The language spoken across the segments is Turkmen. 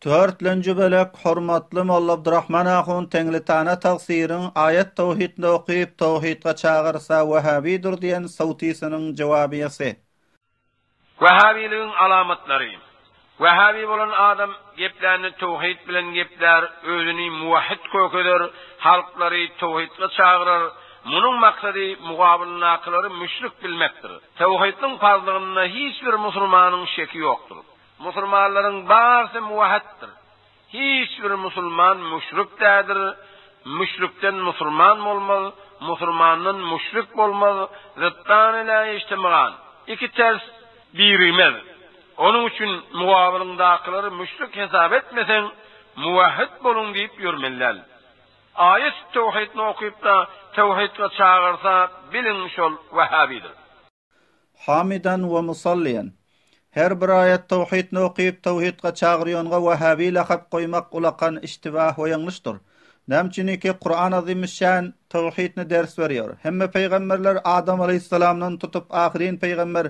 Törtlenji bölek Hormatly Molla Abdurahman ahun Teňlitana tagsyryň aýat towhidni okyp towhidga çagyrsa wehabidir diýen sowtisynyň jowabyýasy. Wehabiligiň alamatlary. Wehabi bolan adam geplände towhid bilen geplär, özüni muwahhid kökezer, halklary towhidga çagyrar. Munuň maksady mugabylyndakylary müşrik bilmekdir. Towhidniň parzlygynda hiç bir musulmanyň şeki ýokdur. Musulmanlaryň barsy muwahhiddir. Hiç bir musulman müşrik däldir, müşrikden musulman bolmaz, musulmandan müşrik bolmaz, zytdany lä ýeçtemigan, iki ters birigmez. Onuň üçin mugabylyňdakylary müşrik hesap etmeseň, muwahhid boluň diýip ýörmeli däl. Aýat töwhidni okyp-da töwhidge çagyrsa, biliň şol wahhabidir. Hamidan we musalliýan. Her bir aýat towhidni okyp, towhidga çagyrýonga wahhabi lakap goýmak ulakan iştibah we ýalňyşdyr. Näme üçiniki Kuran Azymüşşan towhidni ders berýär. Hemme pygamberler Adam aleýhissalamdan tutup ahyryn pygamber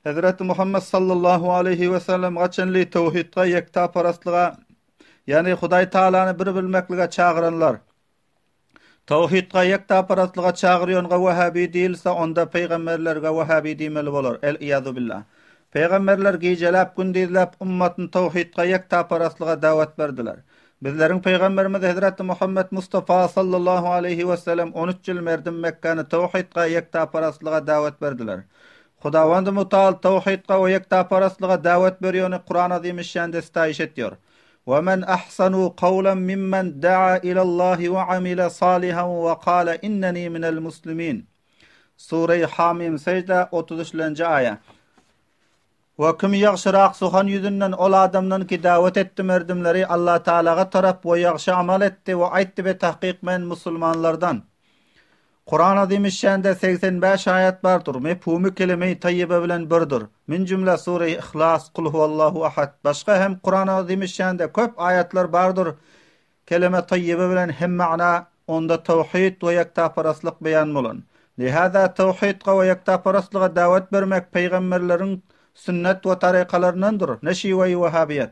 Hezreti Muhammet sallallahu aleýhi we sellemga çenli towhidga ýektaparastlyga ýagny Hudaý Taalany bir bilmeklige çagyranlar. Tawhidga ýektaparazlyga çagyrýonga wahhabi diýilse onda pygamberlerge wahhabi diýmeli bolar, el-iýazu billah. Pygamberler gijeläp gündizläp ummatyny tawhidga ýektaparazlyga dawat berdiler. Bizleriň pygamberimiz hezreti Muhammet Mustafa sallallahu aleýhi we sellem on üç ýyl merdim Mekgäni tawhidga ýektaparazlyga dawat berdiler. Hudawandy Mutal tawhidga we ýektaparazlyga dawat berýony Kuran Azymüşşanda sitaýyş etýor. We men ahsanu kawlan mimmen daa ilallahi we amile salihan we kale inneni minel muslimin. Sure-i Hamim Sejde 33 lenji aýa. We kim ýagşyrak suhan ýüzünden ol adamdan ki dawet etdi merdimleri Allah Tagalaga tarap we ýagşy amal etdi we aýtdy be tahkyk men musulmanlardan. Kuran Azymüşşanda 85 aýat bardyr. Mefhumy kelime-i taýýyba bilen birdir. Min jümle Sure-i Yhlas, Kul huwallahu ahad. Başga hem Kuran Azymüşşanda köp aýatlar bardyr. Kelime taýýyba bilen hem mana, onda tawhid we ýektaparastlyk beýan bolan. Lihaza tawhidga we ýektaparastlyga dawet bermek pygamberleriň sünnet we tarykalaryndandyr, ne şiwe-i wahhabiýet.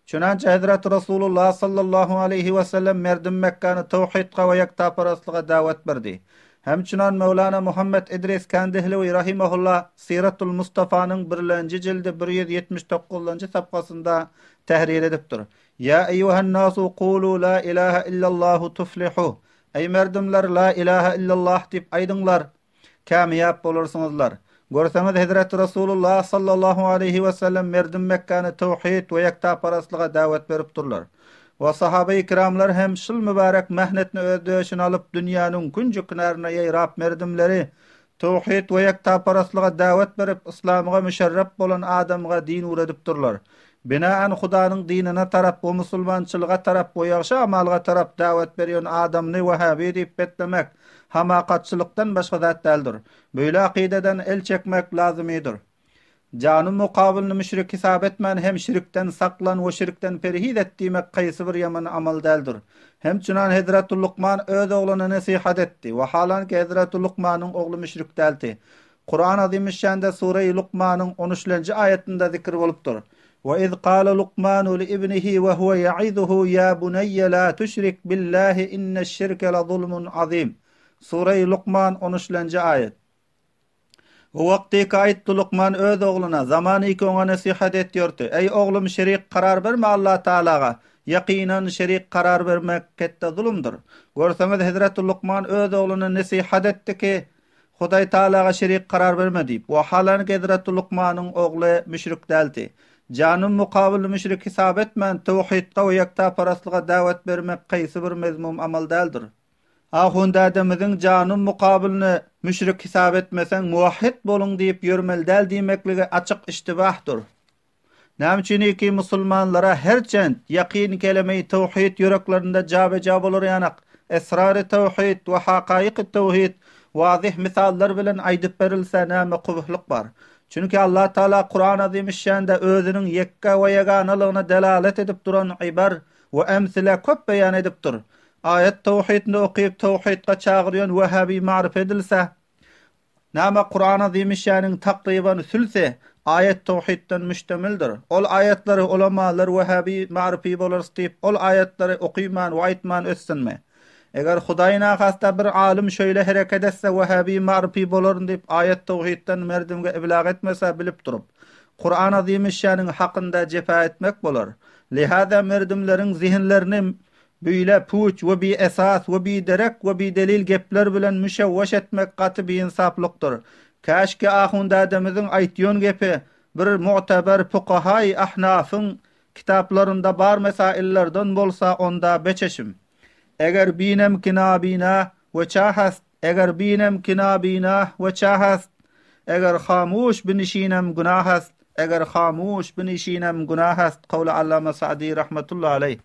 Çunança Hezreti Resulullah sallallahu aleýhi we sellem merdim Mekgäni tawhidga we ýektaparastlyga dawet berdi. Hem çunan Möwlana Muhammet Idris Kandehlewi rahimehullah Syratul Mustafanyň birlenji jildi 179-njy sapgasynda tehrir edipdir. Ýa eýýuhen-nasu kulu la ilaha illallahu tuflihu. Eý merdimler la ilaha illallah diýip aýdyňlar. Kämiýap bolarsyňyzlar. Görseňiz Hezreti Resulullah sallallahu aleýhi we sellem merdim Mekgäni tewhid we ýektaparastlyga dawet berip durlar. We sahabeýi kiramlar hem şul mübärek mähnetni öz döşüne alyp dünýäniň künji-künarine ýaýrap merdimleri tewhid we ýektaparastlyga dawet berip yslamyga müşerrep bolan adamga din uredip durlar. Binaen Hudanyň dinine tarap we musulmançylyga tarap we ýagşy amalga tarap dawet berýän adamny wahhabi diýip betlemek hamakatçylykdan başga zat däldir. Beýle akydadan el çekmek lazymydyr. Janyň mukabylyny müşrik hisap etmän hem şirkden saklan we şirkden perhiz et diýmek kaýsy bir ýaman amal däldir. Hem çynan Hezreti Lukman öz ogluna nesihat etdi. Wahalanki Hezreti Lukmanyň ogly müşrik däldi. Kuran Azymüşşanda Sure-i Lukmanyň on üçlenji aýatynda zikr bolupdyr. We iz kale Lukmanu li ibnihi we huwe ýaizuhu ýa buneýýe la tüşrik billahi inneş-şirke la zulmun azim. Sure-i Lukman on üçlenji aýat. O wagtyky aýtdy Lukman öz ogluna, zamanyky oňa nesihat etýordy, Eý oglum şerik karar berme Allah Tagalaga, ýakynan şerik karar bermek ketde zulumdyr. Görseňiz Hezreti Lukman öz ogluna nesihat etdi ki, Hudaý Tagalaga şerik karar berme diýip. Wahalanki Hezreti Lukmanyň ogly müşrik däldi. Janym mukabylyny müşrik hisap etmän, tewhidga we ýektaparastlyga dawet bermek kaýsy bir mezmum amal däldir. Ahun dädemiziň janym mukabylyny müşrik hisap etmeseň muwahhid boluň diýip ýörmeli däl diýmekligi açyk iştibahdyr. Näme üçiniki musulmanlara her çent ýakyn kelemeýi tewhid ýüreklerinde jabeja bolar ýanak, esrary tewhid we hakaýyky tewhid wazyh mysallar bilen aýdyp berilse näme kubhlyk bar? Çünki Allah Taala Kuran Azymüşşanda özüniň ýekge we ýeganalygyna delalet edip duran ibar we emsile köp beýan edipdir. Aýat tewhidini okyp tewhidga çagyrýan wehhabi maryf edilse, Näme Kurana Zimişäniň takryban sülsi. Aýat towhidden müştemildir. Ol aýatlary ulamalar wehhabi maryfy bolarys diýip ol aýatlary okyman we aýtman ötsünmi? Eger Hudaý nahasta bir alym şöýle hereket etse wehhabi maryfy bolaryn diýip aýat towhidden merdimge iblag etmese bilip durup Kuran azymy-şanyň hakynda jepa etmek bolar. Lihaza merdimleriň zihinlerini Beýle puç we biesas we biderek we bidelil gepler bilen müşewweş etmek gaty biynsaplykdyr. Käşki ahun dädemiziň aýtýan gepi bir mu'teber fukahaý ahnafyň kitaplarynda bar mesaillerden bolsa onda beçeşim. Eger binem ki nabina we çahast eger binem ki nabina we çahast eger hamuş binişinem günahast eger hamuş binişinem günahast kowly Allama Sa'di rahmetullahi aleýh.